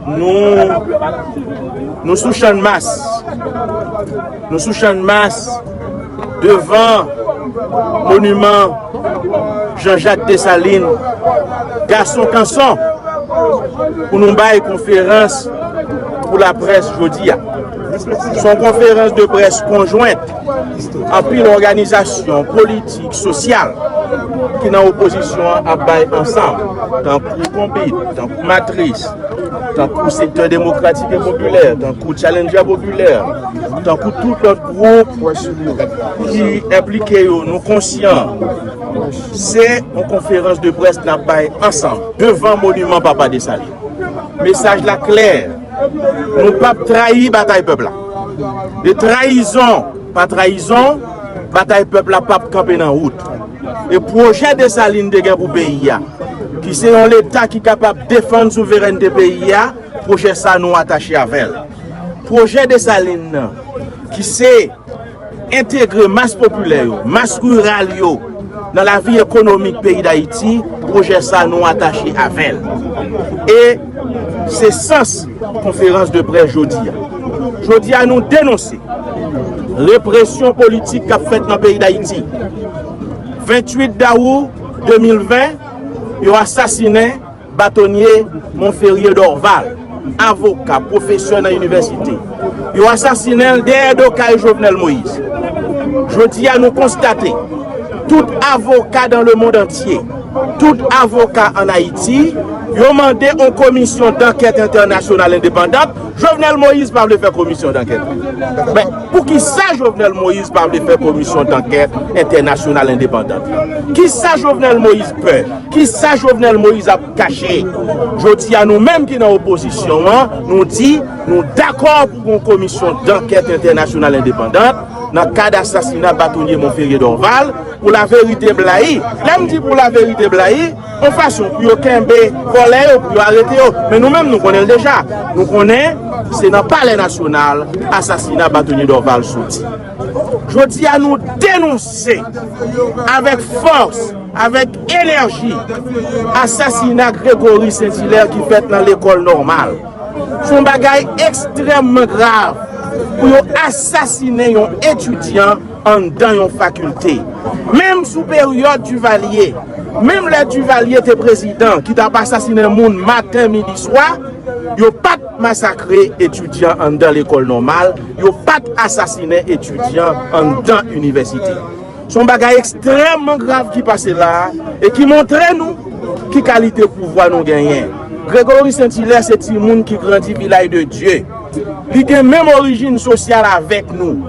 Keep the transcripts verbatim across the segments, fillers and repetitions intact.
Nou, nou sou Channmas. Nou sou Channmas, devan moniman Jean-Jacques Dessalines, gason kanson, pou nou bay konferans pou laprès jodi a. Se yon konferans de près konjwent anpil òganizasyon politik, sosyal ki nan opozisyon an ap bay ansanm, tankou Konbit, tankou Matris, tankou Sektè Demokratik e Popilè, tankou Challenger Popilè, tankou tout lòt gwoup ki enplike yo, nou konsyan. Se yon konferans de près n ap bay ansanm devan moniman Papa Desalin. Mesaj la klè, nou p ap trayi batay pèp la. E trayizon pa trayizon, batay pèp la p ap kanpe nan wout. E pwojè Desalin te gen pou peyi a, ki se yon Leta ki kapab defann souverènte peyi a, pwojè sa nou atache avè l. Pwojè Desalin nan, ki se entegre mas popilè yo, mas riral yo nan lavi ekonomik peyi Dayiti, pwojè sa nou atache avè l. E se sans konferans de près jodi a. Jodi a, nou denonse represyon politik k ap fèt nan peyi Dayiti. Venntuit dawou de mil ven, yo asasinen batonye Monferrier Dorval, avoka, pwofesè nan inivèsite. Yo asasinen l dèyè do kay Jovenel Moïse. Jodi a, nou konstate tout avoka dans le monde entier, tout avoka ann Ayiti, yo mande yon komisyon dankèt entènasyonal endepandan. Jovenel Moïse pa vle fè komisyon dankèt. Men, poukisa Jovenel Moïse pa vle fè komisyon dankèt entènasyonal endepandan? Kisa Jovenel Moïse pè? Kisa Jovenel Moïse ap kache? Jodi a, nou menm ki nan opozisyon an, nou di nou dakò pou yon komisyon dankèt entènasyonal endepandan nan kad asasina batonye Monferrier Dorval, pou laverite blayi. Lè m di pou laverite blayi, yon fason pou yo kenbe vòlè yo, pou yo arete yo. Men nou menm, nou konnen l deja. Nou konnen se nan Palè Nasyonal asasina batonye Dorval soti. Jodi a, nou denonse avèk fòs, avèk enèji, asasina Gregory Saint-Hilaire ki fèt nan lekòl nòmal. Se yon bagay ekstrèmman grav pou yo asasinen yon etidyan anndan yon fakilte. Menm sou peryòd Duvalier, menm lè Duvalier te prezidan, ki t ap asasinen moun maten, midi, swa, yo pa t masakre etidyan anndan lekòl nòmal, yo pa t asasinen etidyan anndan inivèsite. Se yon bagay ekstrèmman grav ki pase la a e ki montre nou ki kalite pouvwa nou genyen. Gregory Saint-Hilaire se timoun ki grandi Vilaj de Dye. Li gen menm orijin sosyal avèk nou.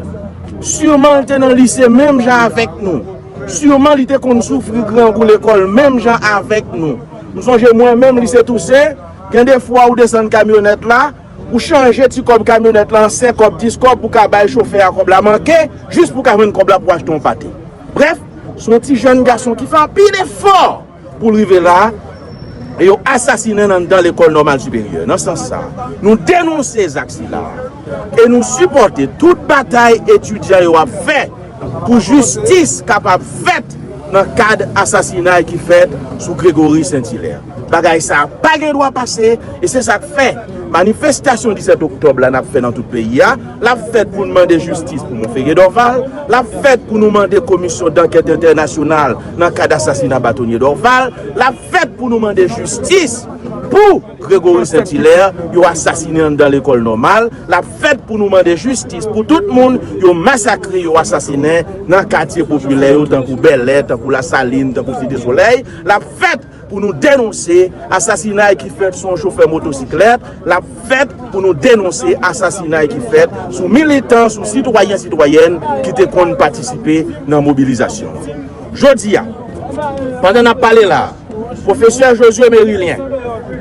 Siman li te nan lise menm jan avèk nou. Siman li te konn soufri grangou lekòl menm jan avèk nou. M sonje mwen menm, lise Tousen, gen de fwa ou desann kamyonèt la, ou chanje ti kòb kamyonèt la an senk kòb, dis kòb pou ka bay chofè a kòb la manke, jis pou ka jwenn kòb la pou achte yon pate. Brèf, se yon ti jèn gason ki fè anpil efò pou l rive la, e yo asasinen l anndan lekòl nòmal siperyè. Nan sans sa, nou denonse zak sila e nou sipòte tout batay etidyan yo ap fè pou jistis kapab fèt nan kad asasinay ki fèt sou Gregory Saint-Hilaire. Bagay sa a pa gen dwa pase, e se sa k fè manifestasyon disèt oktòb la n ap fè nan tout peyi a, l ap fèt pou n mande jistis pou Monferrier Dorval, l ap fèt pou nou mande komisyon dankèt entènasyonal nan kad asasina batonye Dorval, l ap fèt pou nou mande jistis pou Gregory Saint-Hilaire, yo asasinen anndan lekòl nòmal, l ap fèt pou nou mande jistis pou tout moun yo masakre, yo asasinen nan katye popilè yo, tankou Bèlè, tankou Lasalin, tankou Site Solèy, l ap fèt pou nou denonse asasinay ki fèt sou yon chofè motosiklèt, l ap fèt pou nou denonse asasinay ki fèt sou militan, sou sitwayen, sitwayèn ki te konn patisipe nan mobilizasyon an. Jodi a, pandan n ap pale la a, pwofesè Josué Mérilien,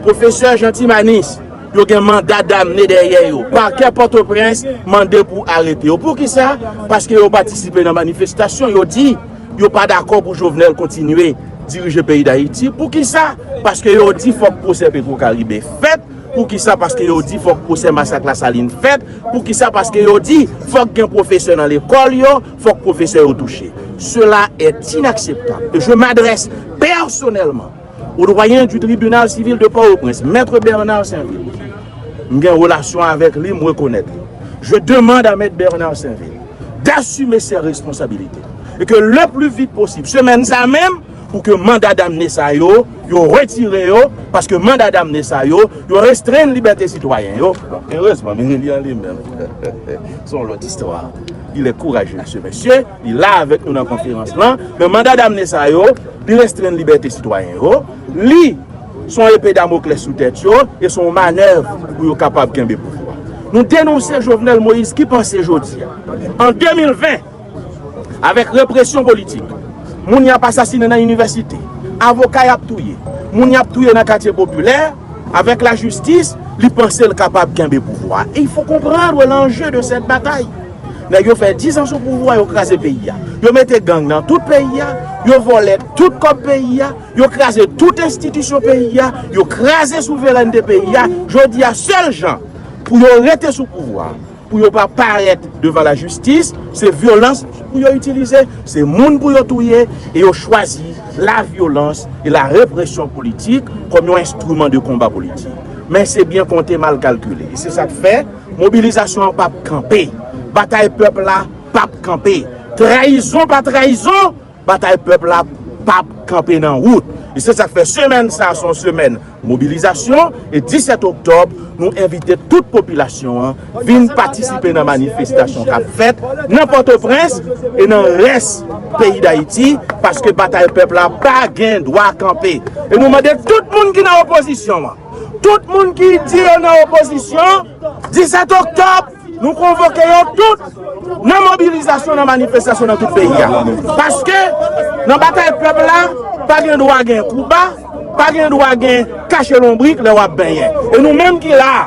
pwofesè Jean Timanis, yo gen manda damne dèyè yo. Pakè Pòtoprens mande pou arete yo. Poukisa? Paske yo patisipe nan manifestasyon, yo di yo pa dakò pou Jovenel kontinye dirije peyi Dayiti. Poukisa? Paske yo di fòk pwosè Petwokaribe fèt. Poukisa? Paske yo di fòk pwosè masak Lasalin fèt. Poukisa? Paske yo di fòk gen pwofesè nan lekòl yo, fòk pwofesè yo touche. Cela est inacceptable. Et je m'adresse personnellement au doyen du tribunal civil de Port-au-Prince, Maître Bernard Saint-Vil, M gen relasyon avèk li, m rekonèt li. Je demande à Maître Bernard Sainvil d'assumer ses responsabilités. Et que le plus vite possible, semèn sa menm, pou ke manda damne sa yo, yo retire yo, paske manda damne sa yo, yo restrenn libète sitwayen yo. Bon, erezman, Mireille an li menm, se yon lòt istwa. Il est courageux, ce monsieur. Li la avèk nou nan konferans lan. Men manda damne sa yo, li restrenn libète sitwayen yo. Li se yon epe Damoklès sou tèt yo, e se yon manèv pou yo kapab kenbe pouvwa. Nou denonse Jovenel Moïse ki panse jodi a. An de mil ven, avèk represyon politik, moun y ap asasinen nan inivèsite, avoka y ap touye, moun y ap touye nan katye popilè, avèk lajistis, li panse l kapab kenbe pouvwa. Et il faut comprendre l'enjeu de cette bataille. Nèg yo fè diz an sou pouvwa, yo kraze peyi a. Yo mete gang nan tout peyi a, yo vòlè tout kòb peyi a, yo kraze tout enstitisyon peyi a, yo kraze souverènte peyi a. Jodi a, sèl jan pou yo rete sou pouvwa, pou yo pa parèt devan lajistis, se vyolans pou yo itilize, se moun pou yo touye, e yo chwazi lavyolans e larepresyon politik kòm yon enstriman de konba politik. Men se byen konte, mal kalkile. E se sa k fè mobilizasyon an p ap kanpe. Batay pèp la p ap kanpe. Trayizon pa trayizon, batay pèp la p ap kanpe nan wout. E se sa k fè semèn sa a se yon semèn mobilizasyon. E disèt oktòb, nou envite tout popilasyon an vin patisipe nan manifestasyon k ap fèt nan Pòtoprens e nan rès peyi Dayiti, paske batay pèp la pa gen dwa kanpe. E nou mande tout moun ki nan opozisyon an, tout moun ki di yo nan opozisyon, disèt oktòb, nou konvoke yo tout nan mobilizasyon, nan manifestasyon nan tout peyi a. Paske nan batay pèp la, pa gen dwa gen kouba, pa gen dwa gen kache lonbrik lè w ap benyen. E nou menm ki la a,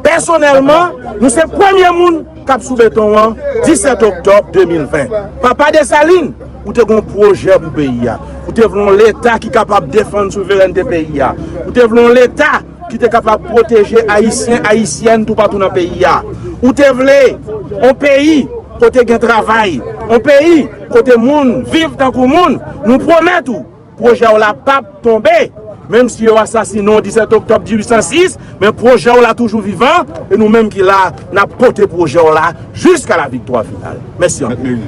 pèsonèlman, nou se premye moun k ap sou beton an disèt oktòb de mil ven. Papa Desalin, ou te gen yon pwojè pou peyi a. Ou te vle yon Leta ki kapab defann souverènte peyi a. Ou te vle yon Leta ki te kapab pwoteje Ayisyen, Ayisyèn toupatou nan peyi a. Ou te vle yon peyi kote gen travay, yon peyi kote moun viv tankou moun. Nou pwomèt ou, pwojè w la p ap tonbe. Menm si yo asasinen w disèt oktòb dizuit san sis, men pwojè w la toujou vivan, e nou menm ki la, n ap pote pwojè w la jiska la viktwa final. Mèsi anpil.